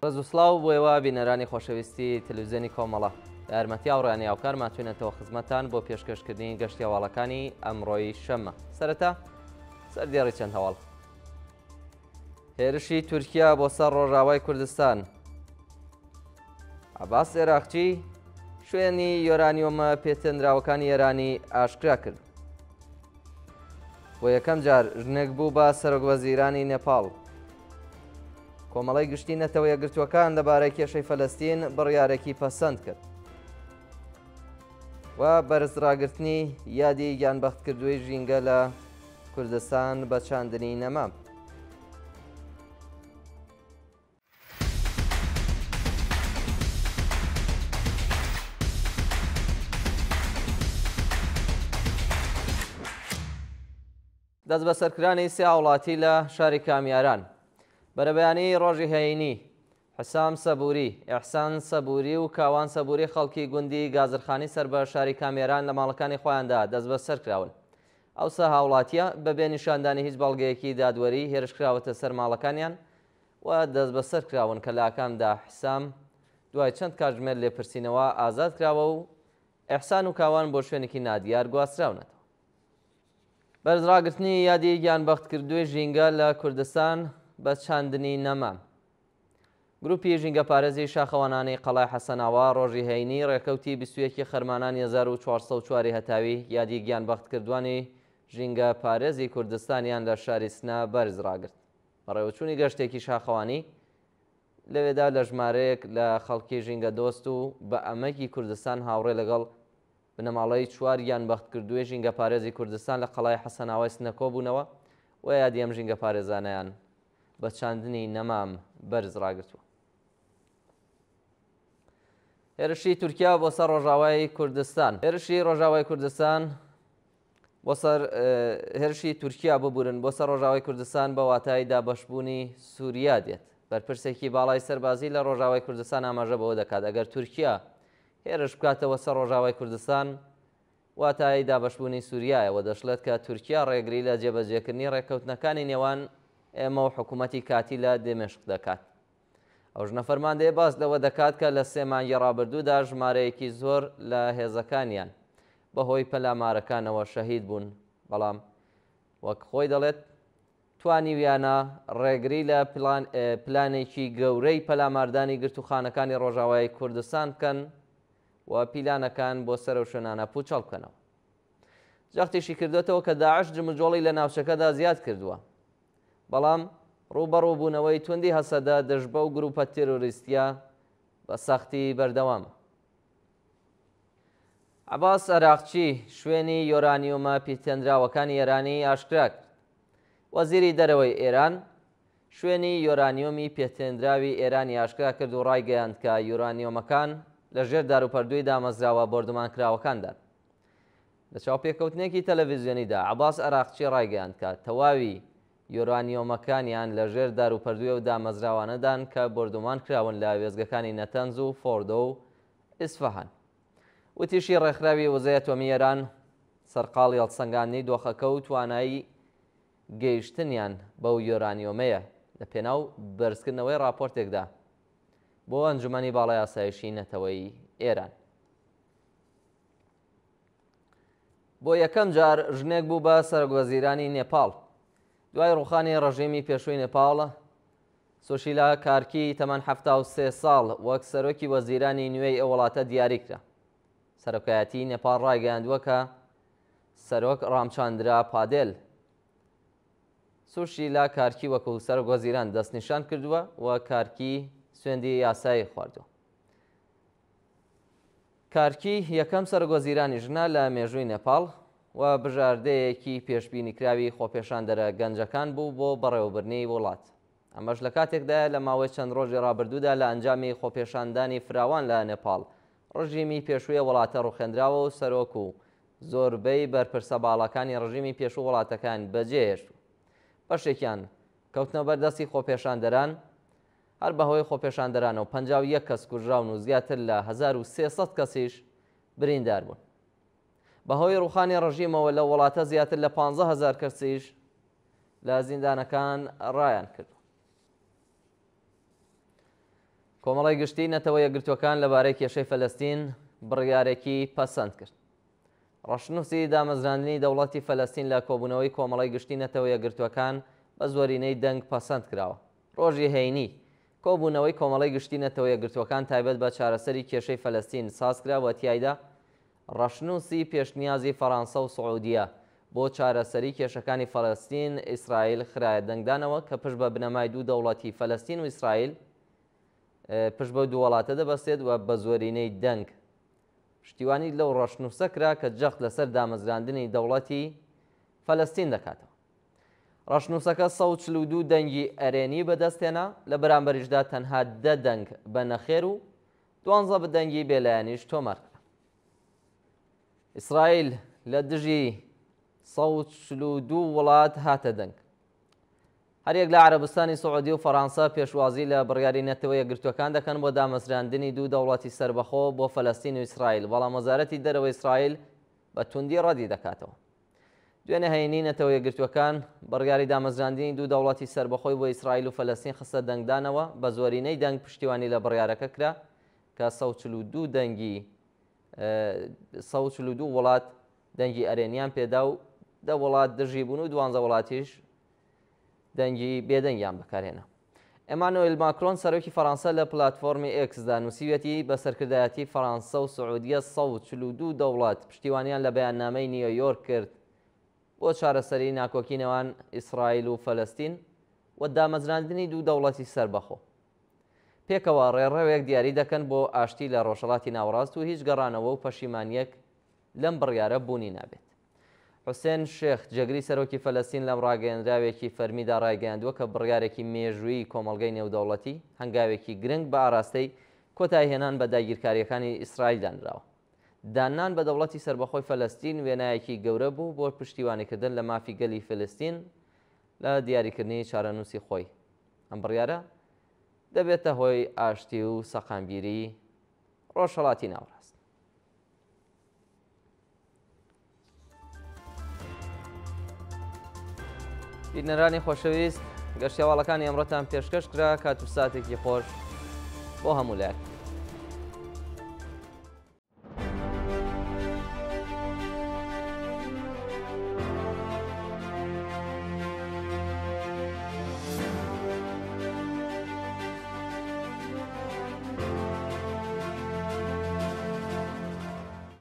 ڕێز و سڵاو بۆ ئێوە بینەرانی خۆشەویستی تەلەڤیزیۆنی کۆمەڵە. بە یارمەتی هاوڕێیانی هاوکارمان هاتووینەتەوە خزمەتتان بۆ پێشکەشکردنی گەشتی هەواڵەکانی ئەمڕۆی شەممە. سەرەتا سەردێڕی چەند هەواڵ. هێرشی تورکیا بۆ سەر ڕۆژاوای کوردستان. عەباس عێراقچی شوێنی یۆرانیۆمە پێتێنراوەکانی ئێرانی ئاشکرا کرد. بۆ یەکەم جار ژنێک بوو بە سەرۆکوەزیرانی نێپاڵ. کۆمەڵەی گشتی نەتەوە یەکگرتووەکان لەبارەی کێشەی فەلەستین بڕیارێکی پەسەند کرد. و بەرز ڕاگرتنی یادی گیانبەختکردووی ژینگە لە کوردستان بە چاندنی نەمام. دەستبەسەرکرانی سێ هاوڵاتی لە شاری کامیاران. بەرەبەیانیی ڕۆژی هەینی، حسام سەبووری، ئیحسان سەبووری و کاوان سەبووری خەڵکی گوندی گازرخانی سەر بە شاری کامیاران لە ماڵەکانی خۆیاندا دەستبەسەر کراون. ئەو سێ هاوڵاتییە بەبێ نیشاندانی هیچ بەڵگەیەکی دادوەری هێرش کراوەتە سەر ماڵەکانیان و دەستبەسەر کراون کە لە ئاکامدا حسام دوای چەند کاتژمێر لێپرسینەوە ئازاد کراوە و ئیحسان و کاوان بۆ شوێنێکی نادیار گواستراونەتەوە. بەرزڕاگرتنی یادی گیانبەختکردووی ژینگە لە کوردستان بە چاندنی نەمام. گروپی ژینگەپارێزی شاخەوانانی قەڵای حەسەناوا ڕۆژی هەینی ڕێکەوتی 21 ی خەرمانانی 1404 ی هەتاوی یادی گیانبەختکردووانی ژینگەپارێزی کوردستانیان لە شاری سنە بەرز ڕاگرت. بەڕێوەچوونی گەشتێکی شاخەوانی لەوێدا لە ژمارەیەک لە خەڵکی ژینگەدۆست و بە ئەمەکی کوردستان هاوڕێ لەگەڵ بنەماڵەی چوار گیانبەختکردووی ژینگەپارێزی کوردستان لە قەڵای حەسەناوای سنە کۆبوونەوە و یادی ئەم ژینگەپارێزانەیان بە چاندنی نەمام بەرز ڕاگرتووە. هێرشی تورکیا بۆ سەر ڕۆژاوای کوردستان هێرشی ڕۆژاوای کوردستان بۆ سەر هێرشی تورکیا ببورن بۆ سەر ڕۆژاوای کوردستان بە واتای دابەشبوونی سووریا دێت. بەرپرسێکی باڵای سەربازی لە ڕۆژاوای کوردستان ئاماژە بەوە دەکات ئەگەر تورکیا هێرش بکاتەوە سەر ڕۆژاوای کوردستان واتای دابەشبوونی سووریایە و دەشڵێت کە تورکیا ڕێگری لە جێبەجێکردنی ڕێککەوتنەکانی نێوان ئێمە و حکوومەتی کاتی لە دیمەشق دەکات. ئەو ژنە فەرماندەیە باس لەوە دەکات کە لە سێ مانگی ڕابردوودا ژمارەیەکی زۆر لە هێزەکانیان بەهۆی پەلامارەکانەوە شەهید بوون، بەڵام وەک خۆی دەڵێت توانیویانە ڕێگری لە پلانێکی گەورەی پەلاماردانی گرتووخانەکانی ڕۆژاوای کوردستان بکەن و پیلانەکان بۆ سەر ئەو شوێنانە پووچەڵ بکەنەوە. جەختیشی کردووەتەوە کە داعش جموجۆڵی لە ناوچەکەدا زیاد کردووە، بەڵام ڕووبەڕووبوونەوەی توندی هەسەدە دژ بەو گرووپە تیرۆریستییە بە سەختی بەردەوامە. عەباس عراقچی شوێنی یۆرانیۆمە پیتێندراوەکانی ئێرانی ئاشکرا کرد. وەزیری دەرەوەی ئێران شوێنی یۆرانیۆمی پێتێندراوی ئێرانی ئاشکرا کرد و ڕایگەیاند کە یورانیۆمەکان لە ژێر داروپەردووی دامەزراوە بۆردومانکراوەکاندان. لە چاوپێکەوتنێکی تەلەڤیزیۆنیدا عەباس عراقچی ڕایگەیاند کە تەواوی یۆرانیۆمەکانیان لە ژێر داروپەردووی ئەو دامەزراوانەدان کە بۆردومان کراون لە وێستگەکانی نەتەنز و فۆردۆ و ئیسفەهان. وتیشی ڕێکخراوی وزەی ئەتۆمی ئێران سەرقاڵی هەڵسەنگاندنی دۆخەکە و توانای گەیشتنیان بەو یۆرانیۆمەیە لە پێناو بەرزکردنەوەی ڕاپۆرتێکدا بۆ ئەنجومەنی باڵای ئاسایشی نەتەوەیی ئێران. بۆ یەکەم جار ژنێک بوو بە سەرۆکوەزیرانی نێپاڵ. دوای ڕووخانی ڕژێمی پێشووی نێپاڵ، سوشیلا کارکی تەمەن 73 ساڵ وەک سەرۆکی وەزیرانی نوێی ئەو وڵاتە دیاریکرا. سەرۆکایەتیی نێپاڵ ڕایگەیاندووە کە سەرۆک ڕامچاندرا پادێل سوشیلا کارکی وەکو سەرۆکوەزیران دەستنیشان کردووە و کارکی سوێندی یاسایی خواردووە. کارکی یەکەم سەرۆکوەزیرانی ژنە لە مێژووی نێپاڵ و بژاردەیەکی پێشبینیکراوی خۆپێشاندەرە گەنجەکان بوو بۆ بەڕێوەبردنی وڵات. ئەمەش لە کاتێکدایە لە ماوەی چەند ڕۆژی ڕابردوودا لە ئەنجامی خۆپێشاندانی فراوان لە نێپاڵ ڕژیمی پێشووی وڵاتە ڕوخێندراوە و سەرۆک و زۆربەی بەرپرسە باڵاکانی ڕژیمی پێشوو وڵاتەکەیان بەجێهێشت و بەشێکیان کەوتنە بەر دەستی خۆپێشاندەران. هەر بەهۆی خۆپێشاندەرانەوە 51 کەس کوژراون و زیاتر لە 1300 کەسیش بریندار بوون. بەهۆی ڕووخانی ڕژیمەوە لەو وڵاتە زیاتر لە 15,000 کەسیش لە زیندانەکان ڕایان کردووە. کۆمەڵی گشتی نەتەوە یەکگرتووەکان لەبارەی کێشەی فەلەستین بڕیارێکی پەسەند کرد. ڕەشنووسی دامەزراندنی دەوڵەتی فەلەستین لە کۆبوونەوەی کۆمەڵەی گشتی نەتەوە یەکگرتووەکان بە زۆرینەی دەنگ پەسەند کراوە. ڕۆژی هەینی، کۆبوونەوەی کۆمەڵەی گشتی نەتەوە یەکگرتووەکان تایبەت بە چارەسەری کێشەی فەلەستین سازکرا و تیایدا ڕەشنووسی پێشنیازی فەرانسە و سعودیە بۆ چارەسەری کێشەکانی فەلەستین ئیسرائیل خرایە دەنگدانەوە کە پشت بە بنەمای دوو دەوڵەتی فەلەستین و ئیسرائیل پشت بەو دوو وڵاتە دەبەستێت و بە زۆرینەی دەنگ پشتیوانی لەو ڕەشنووسە کرا کە جەخت لەسەر دامەزراندنی دەوڵەتی فەلەستین دەکاتەوە. ڕەشنووسەکە 142 دەنگی ئەرێنی بەدەستهێنا، لە بەرامبەریشدا تەنها 10 دەنگ بە نەخێر و دوانزە دەنگی بێلایەنیش تۆمارکرا. ئیسرائیل لە دژی 142 وڵات هاتە دەنگ. هەریەک لە عەرەبستانی سعودی و فەرانسە پێشوازی لە بڕیاری نەتەوە یەکگرتووەکان دەکەن بۆ دامەزراندنی دوو دەوڵەتی سەربەخۆ بۆ فەلەستین و ئیسرائیل، بەڵام وەزارەتی دەرەوەی ئیسرائیل بە توندی ڕەدی دەکاتەوە. دوێنێ هەینی نەتەوە یەکگرتووەکان بڕیاری دامەزراندنی دوو دەوڵەتی سەربەخۆی بۆ ئیسرائیل و فەلەستین خستە دەنگدانەوە، بە زۆرینەی دەنگ پشتیوانی لە بڕیارەکە کرا کە 142 دەنگی 142 وڵات دەنگی ئەرێنیان پێدا و 10 وڵات دژی بوون و 12 وڵاتیش دەنگی بێدەنگیان بەکارهێنا. ئێمانۆیل ماکرۆن سەرۆکی فەرانسە لە پلاتفۆرمی ئێکسدا نووسیویەتی بە سەرکردایەتی فەرانسە و سعودیە 142 دەوڵەت پشتیوانیان لە بەیاننامەی نیویۆرک کرد بۆ چارەسەری ناکۆکی نێوان ئیسرائیل و فەلەستین و دامەزراندنی دوو دەوڵەتی سەربەخۆ. پێکەوە ڕێڕەوێک دیاری دەکەن بۆ ئاشتی لە ڕۆژهەڵاتی ناوەڕاست و هیچ گەڕانەوە و پەشیمانییەک لەم بڕیارە بوونی نابێت. حوسێن شێخ، جێگری سەرۆکی فەلەستین لەم ڕاگەیەنراوێکی فەرمیدا ڕایگەیاندووە کە بڕیارێکی مێژوویی کۆمەڵگەی نێودەوڵەتی هەنگاوێکی گرنگ بە ئاراستەی کۆتاییهێنان بە داگیرکارییەکانی ئیسرائیل دانراوە. داننان بە دەوڵەتی سەربەخۆی فەلەستین وێنایەکی گەورە بوو بۆ پشتیوانیکردن لە مافی گەلی فلستین لە دیاریکردنی چارەنووسی خۆی. ئەم بڕیارە دەبێتە هۆی ئاشتی و سەقامگیری ڕۆژهەڵاتی ناوەڕاست. بینەرانی خۆشەویست گەشتیاواڵەکانی ئەمڕۆتان پێشکەش کرا کات و ساتێکی خۆش بۆ هەموو لایەک.